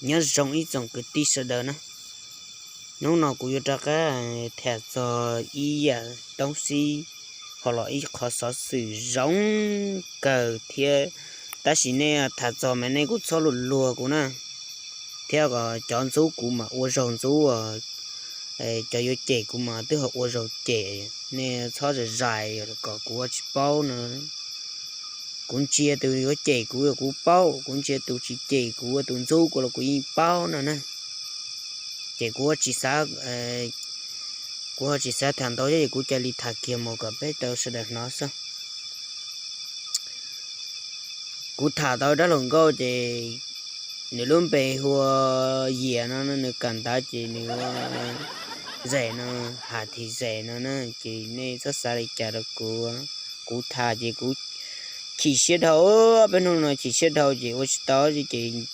Nyob zoo ib tsoom kwv tij sawv daws na, hnub no kuv yuav rov qab tham txog ib yam toob xib hos los ib qho xov xwm zoo kawg thiab. Tab sis nej tham txog mas nej kuj txhob luag luag kuv na, thiab kom cov ntxub kuv mas ua zaug ntxub, cov yuav cem kuv mas twb ho ua zaug cem. Nej txhob zais zais kom kuv ua tsis paub no. Kuv ntsia tus yuav cem kuv kuv paub, kuv ntsia tus tsis cem kuv ua tus ntxub kuv los kuv yeej paub no na. Ces kuv tsis xav, kuv ho tsis xav tham ntau thiab es kuv cia li tham kiag mus kom peb tau sawv daws hnov xwb. Kuv tham tau dab laug nkauj ces nws lub npe hu ua Yias no, nws kawm ntawv ces nws ua Zes no, Has This Zes no na. Ces nej txhob xav li cas rau kuv, kuv tham ces kuv chim siab dhau, peb hnub no chim siab dhau ces ua tsis tau ces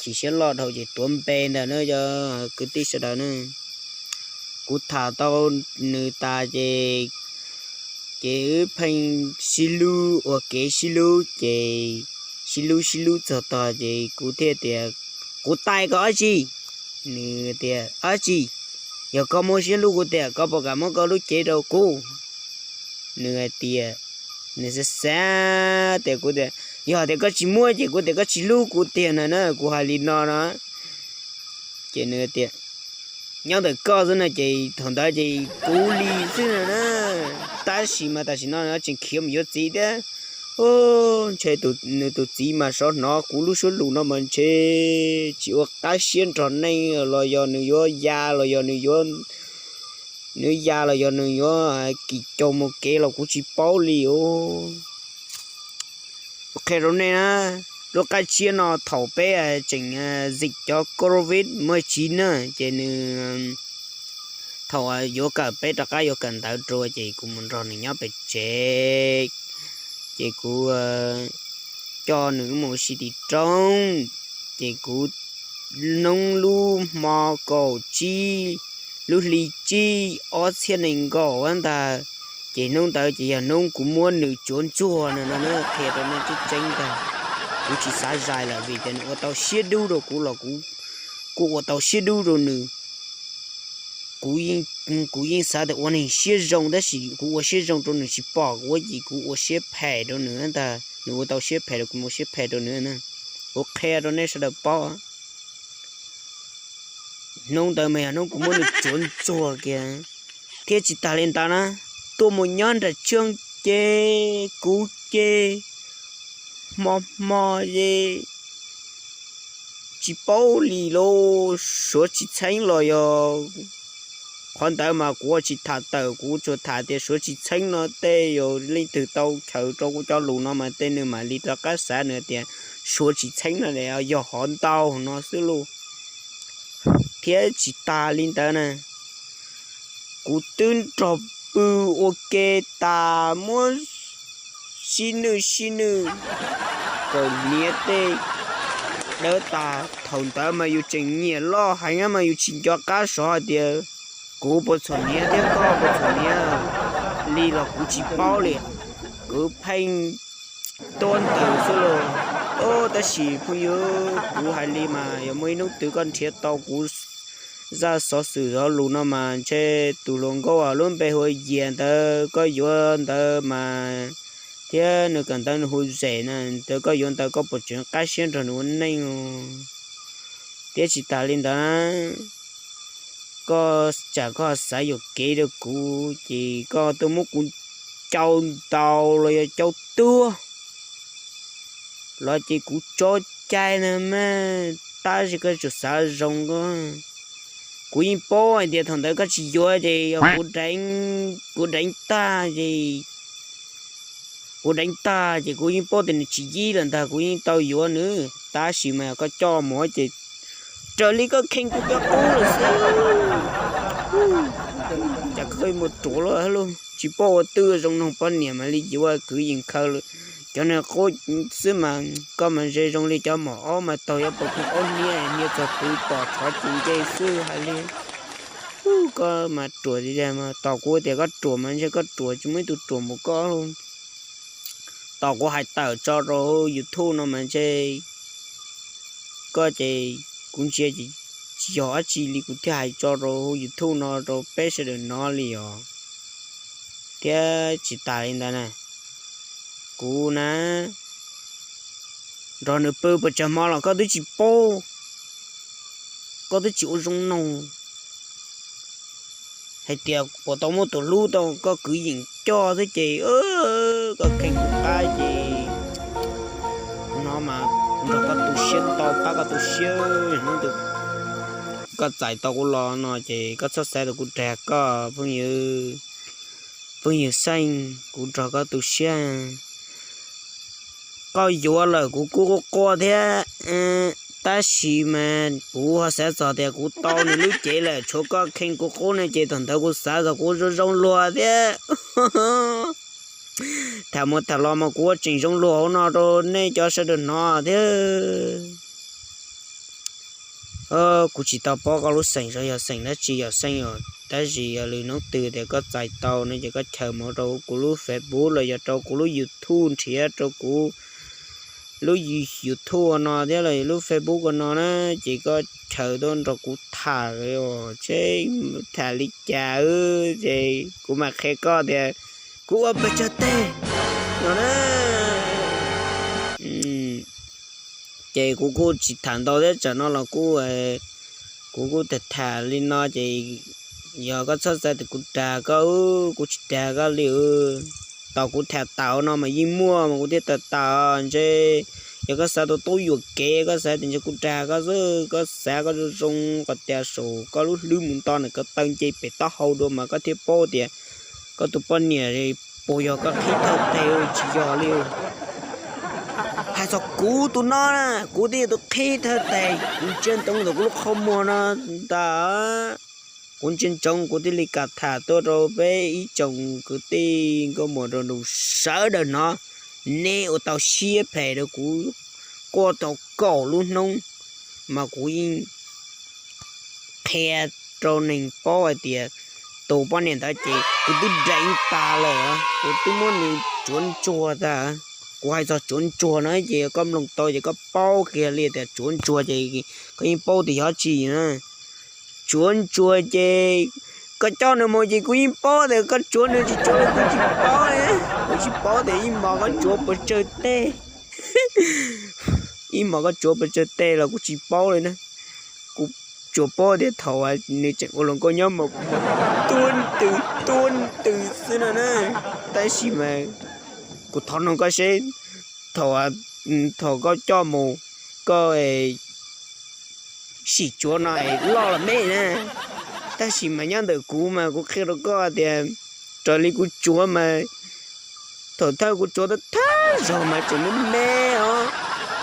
chim siab loj dhau ces tuav npe ntag na cov kwv tij sawv daws na. Kuv tham tau nws tas ces, ces wb pheej sib hlub ua kev sib hlub ces sib hlub sib hlub txog tog ces kuv thiaj tias, kuv tais koj dab tsi? Nws tias, dab tsi? Yog koj muaj siab hlub kuv tiag koj puas kam muab koj lub cev rau kuv? Nws hais tias, nws xav xav tias kuv tias, yog tias koj tsis muab ces kuv tias koj tsis hlub kuv tiag no na, kuv hais li no no. Ces nws tias, nyob ntawm koj xwb no ces thaum ntawd ces kuv li xwb no na. Tab sis mas tam sim no tseem khiav mus yuav txiv thiab. Ntshe nws tus txiv mas xav hnov kuv lub suab lus no mas ntshe tsis ua qab siab nrog neej los yog nws yuav ya los yog nws yuav, nws ya los yog nws yuav kim caum mus kev los kuv tsis paub li os. Kuv qhia rau nej na, lub qab tshiab no thaum peb tseem zim cov covid muaj tsiv na, ces nws, thaum yuav kawm, peb rov qab yuav kawm ntawv rau ces kuv mus nrog nws nyob pem tsev, ces kuv coj nws mus ua si tim roob, ces kuv hnub lub hmo kaum tsib lub hli tsib ob txhiab nees nkaum ntag. Ces hnub ntawd ces yog hnub kuv muab nws tsuav ntsuag no no, qhia rau nej tseeb tseeb ntag. Kuv tsis xav zais lawm vim tias nws ua tau siab dub rau kuv los kuv, kuv ua tau siab dub rau nws. Kuv yeej xav tias ua neeg siab zoo tab sis kuv ua siab zoo rau nws tsis pom, kuv ua ces kuv ua siab phem rau nws ntag. Nws ua tau siab phem rau kuv, ua siab phem rau nws na. Kuv qhia rau nej sawv daws paub. Hnub ntawd mas yog hnub kuv muab nws tsuav ntsuag kiag. Thiab tsis tas li ntawd na, tuaj mus nyob nram tsheej ces kuv ces hmo hmo ces tsis paub li lauj, suav tsis txheeb los yog, qhov ntawd mas kuv ua tsis tham tawm, kuv tsuas tham tias suav tsis txheeb no tej yog leej twg tau chaws rau kuv cov lus no mas tej nws mam li rov qab xav nws tias suav tsis txheeb no yog hov ntau no xwb lauj. Thiab tsis tas li ntawd na, kuv twb nrog pw ua ke tas muab sib nwj sib nwj, kawm hniav tej dawb tas. Thaum ntawd mas yus tseem nyiam loj heev mas yus tsis nco qab xyov hais tias kuv puas txhuam hniav thiab koj puas txhuam hniav li los kuv tsis paub li. Kuv pheej tuab ntawm xwb los, tab sis phooj ywg, kuv hais li mas yog muaj ib hnub twg koj nrhiav tau kuv zaj xov xwm zov lus no mas ntshe tus hluas nkauj lub npe hu ua Yias ntawd koj yuav ntawd mas, thiab nws kawm ntawv nws hu Zes na, ntawd koj yuav ntawd koj puas tseem qab siab nrog nws ua neej? Thiab tsis tas li ntawd, koj tsam koj xav yuam kev rau kuv ces koj tuaj muab kuv cau ntaus los yog cau tuag los ces kuv tso cai na mas, tab sis koj tsum xav zoo koj. Kuv yeej paub hais tias thaum ntawd koj tsis yuav ces yog kuv deev tag ces, kuv deev tag ces kuv yeej paub tias nws tsis yib lawm ntag, kuv yeej tau yuav nws. Tab sis mas koj coj mus ces raws li koj kheej kuv cov qub lawm xwb. Cas koj mus ruam lawm lauj, tsis paub ua twj zoo noog poj niam mam li yuav kwv yees khaws cov niag qub xwb mas, koj mas ze zoo li cov mom aub mas taug yuav pom kub aub hniab, hniav txog twg pom tshov ces nce xwb hais li. Koj mas ruam tiag tiag, tos kuv tias koj ruam mas ntshe koj ruam tsis muaj ib tug ruam npaum koj lauj. Tos kuv hais tawm tso rau YouTube no mas ntshe koj ces kuv ntsia tsis yog dab tsi li kuv thiaj hais tso rau YouTube no rau peb sawv daws hnov li os. Thiab tsis tas li ntawd na, kuv na nrog nws pw pes tsawg hmo los koj twb tsis paub, koj twb tsis ua zoo noog hais tias puas tau muaj tus hlub tau koj kwv yees coj xwb ces koj kheej kuv qab ces no mas nrog koj tu siab ntau pab koj tu siab hnub twg koj txais tau kuv los no ces koj txhob xav tias kuv dag koj phooj ywg Xeej, kuv nrog koj tu siab. Koj yuav lawm kuv kuj quaj quaj thiab, tab sis mas kuv ho xav txog tias kuv tau nws lub cev lawm tshuav koj kheej kuv qub no ces thaum ntawd kuv xav txog kuv zoo zoo luag thiab. Tham mus tham los mas kuv ua tseem zoo luag hauv no rau nej cov sawv daws hnov thiab. Kuv tsis tau paub koj lub xeem xyov yog xeem dab tsi yog Xeej os, tab sis yog lwm hnub twg tias koj txais tau no ces koj chaws mus rau kuv lub Facebook los yog rau kuv lub YouTube nrhiav rau kuv lub YouTube no thiab los lub Facebook no na, ces koj chaws tuaj nrog kuv tham os, seb tham li cas ces kuv mam qhia koj tias kuv ua pes tsawg teg no na. Ces kuv kuj tsis tham ntau thiab, tsam no los kuj, kuv kuj tham tham li no ces yog koj txhob xav tias kuv dag koj, kuv tsis dag koj li. Tos kuv tham tau no mas yeej muaj mas kuv thiaj tau tau ntshe. Yog koj xav tus tub yuam kev, koj xav tias ntshe kuv dag koj xwb, koj xav koj zoo zoo qhov tias saum koj lub hlwb mus nto nws ko taw nce pem taub hau dua mas koj thiaj paub tias koj tus poj niam puas yog koj qhib thawj teg tsis yog li. Hais txog kuv tus no na, kuv twb yog tus qhib thawj teg, kuv ntsia ntsoov ntawm kuv lub qhov muag no ntag. Kuv ntsia ntsoov kuv thiaj li kam tham tuaj rau peb ib tsoom kwv tij nkauj muam nraug nus sawv daws hnov. Nej ua tau siab phem rau kuv, quaj tau kaum lub hnub mas kuv yeej qhia rau neeg paub hais tias tus poj niam ntawd ces kuv twb deev tas lawm, kuv twb muab nws tsuav ntsuag tag. Kuv hais txog tsuav ntsuag no ces koj mloog tau ces koj paub kiag li tias tsuav ntsuag ces koj yeej paub tias yog dab tsi na. Tsuav ntsuag ces koj coj nws mus ces kuv yeej paub tias koj tsuav nws tsis tsuav kuv tsis paub, kuv tsis paub tias ib hmos koj tsuav puas tsawg teg, ib hmos koj tsuav puas tsawg teg los kuv tsis paub li na. Kuv tsuas paub tias thaum nws tseem ua hluas nkauj nyob mas kuv mas tua ntws tua ntws xwb no na. Tab sis mas kuv thov noog koj seb thaum, thaum koj coj mus koj sim tsuav no es loj los me na. Tab sis mas nyob ntawm kuv mas kuv qhia rau koj tias raws li kuv tsuav mas thaum thawj kuv tsuav thawj thawj zaug mas tseem me me os,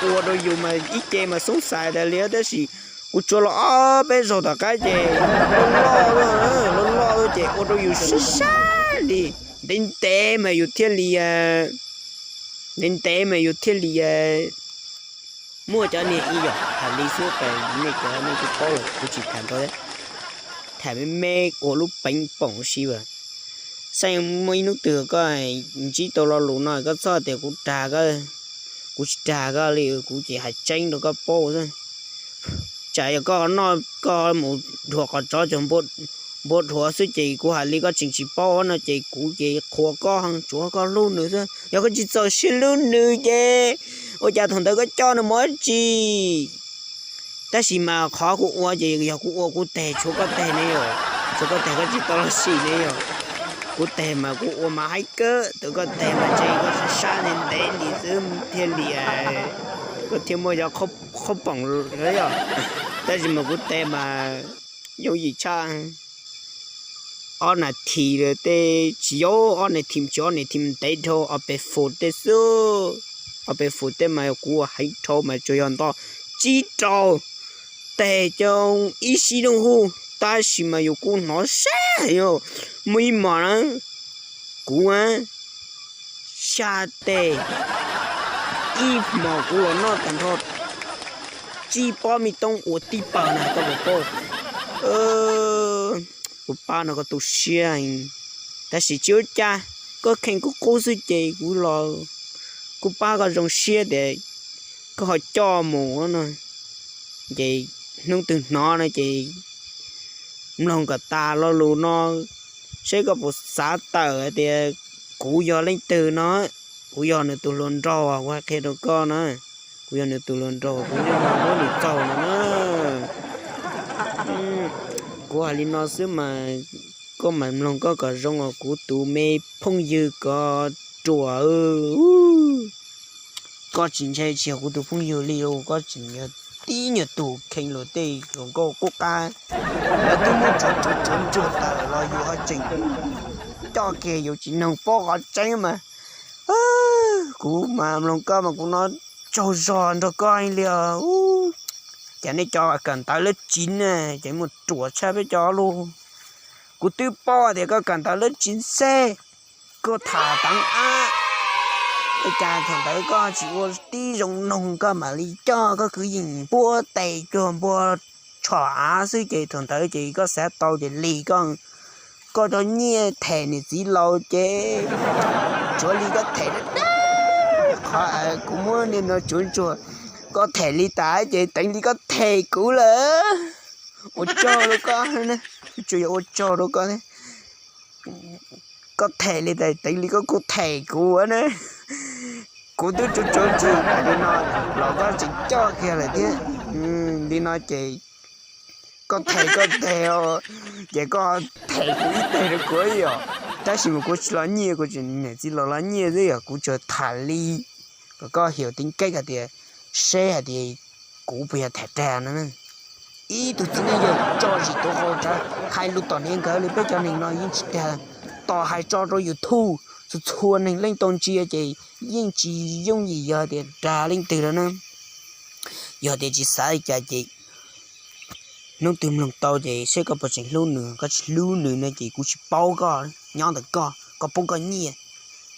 ua rau yus mas ib ce mas xoob xais tas li, tab sis kuv tsuav los ob peb zaug tom qab ces loj loj, loj loj ces ua rau yus sab sab li, ntev ntev mas yus thiaj li, ntev ntev mas yus thiaj li muaj cov niag ib yam hais li xwb, nej cov nej kuj paub lawm kuv tsis tham ntau thiab. Tham me me ua lub peev poom si as. Saib muaj ib hnub twg koj ntsib tau lo lus no koj txhob tias kuv dag koj, kuv tsis dag koj li, kuv ces hais tseeb rau koj paub xwb. Tsam yog koj noj koj mus dhuav qhov tsov cov npua dhuav xwb ces kuv hais li koj tseem tsis paub no ces kuv ces qhuas koj tsuav koj hlub nws xwb. Yog koj tsis txaus siab hlub nws ces ua cas thaum ntawd koj coj nws mus dab tsi? Tab sis mas qhov kuv ua ces yog kuv ua kuv teg tshuav koj teg ne yom, tshuav koj teg koj tsis tau los sim ne yom. Kuv teg mas kuv ua mas haib kawg, tus koj teg mas ntshe koj sab sab ntev ntev li xwb thiaj li koj thiaj muaj cov qhaub poom yom. Tab sis mas kuv teg mas yooj yim tshaj. Ob nas this tej tsis yog ob nas this, tsis ob nas this ntev dhau, ob peb fus tej xwb. Ob peb fus tej mas kuv ua heev dhau mas tsuas yog nto tsib rau teg cov ib sib nub hu, tab sis mas yus kuj hnov sab yom. Muaj ib hmos na kuv xya teg, ib hmos kuv los noj tag nrho tsib pob me toob ua tib pawg na koj puas paub? Kuv pab no koj tu siab, tab sis tsis ua cas, koj kheej kuv qub xwb ces kuv los kuv pab koj zoo siab tias koj ho coj mus no ces hnub twg hnov no ces mloog kom tas lo lus no, seb koj puas xav tawm hais tias kuv yog leej twg no. Kuv yog nws tus hluas nraug uas kuv hais qhia rau koj na. Kuv yog nws tus hluas nraug, kuv yeej muab nws txaug no na. Kuv hais li no xwb mas koj mam mloog koj kom zoo os kuv tus me phooj ywg kov ruam. Koj tsis ntshai tsis yog kuv tus phooj ywg li los koj tseem yog tib nyuag tus kheev luag tej hluas nkauj qub qab. Lawv twb muab tsuav tsuav tsuav ntsuag tawm los yus ho tseem coj kiag yus tsis noog paub qhov tseeb mas. Kuv mas mloog koj mas kuv no tsaug zog nrog koj li os. Cas nej cov kawm ntawv lab tsiv na ces muaj ruam tshaj peb cov lug. Kuv twb paub tias koj kawm ntawv lab tsiv xeb, koj tham teev ab. Ua cas thaum ntawd koj tsis ua tib zoo noog koj mam li coj koj kwv yees npuab tes cuag npua tshom av xwb ces thaum ntawd ces koj xav tau ces li koj, koj cov nyiaj them niam txiv laus ces tsuav li koj them dab dab qhov kuv muab niaj no tsuav ntsuag, koj them li tas ces teev li koj them kuv lawm. Ua tsaug rau koj, tsuas yog ua tsaug rau koj. Koj them li tas teev li koj kuj them kuv na. Kuv twb tsuav tsuav ntsuag tas li no los koj tseem coj kiag lawm thiab. Li no ces koj them koj teg, ces koj them kuv ib teg rau kuv yom. Tab sis mas kuv tsis los nyiaj, kuv tseem niam txiv laus los nyiaj xwb yom, kuv tsuas tham li kom koj xyuas teev keb hais tias, seb hais tias kuv puas yog tham dag no. Ib tug txiv neej yog tso zis tuav qau tsav hais lus tom niag nkawd li peb cov neeg no yeej tsis dag. Tos hais tso rau YouTube txhua txhua neeg leej tau ntsia ces yeej tsis yooj yim yog tias dag leej twg lawm na. Yog tias tsis xav li cas ces hnub twg mloog tau ces seb koj puas tseem hlub nws, koj tsis hlub nws no ces kuv tsis paub koj, nyob ntawm koj, koj poob koj nyiaj.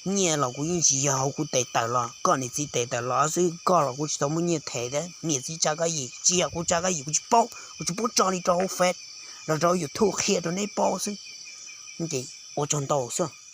Nyiaj los kuv yeej tsis yog hauv kuv tes tawm los, koj niam txiv tes tawm los xwb, koj los kuv tsis tau muaj nyiaj them thiab. Niam txiv tsa koj yim, tsis yog kuv tsa koj yim kuv tsis paub, kuv tsis paub tso li rau hauv Face los rau YouTube qhia rau neb paub xwb. Ces ua tsaug ntau xwb.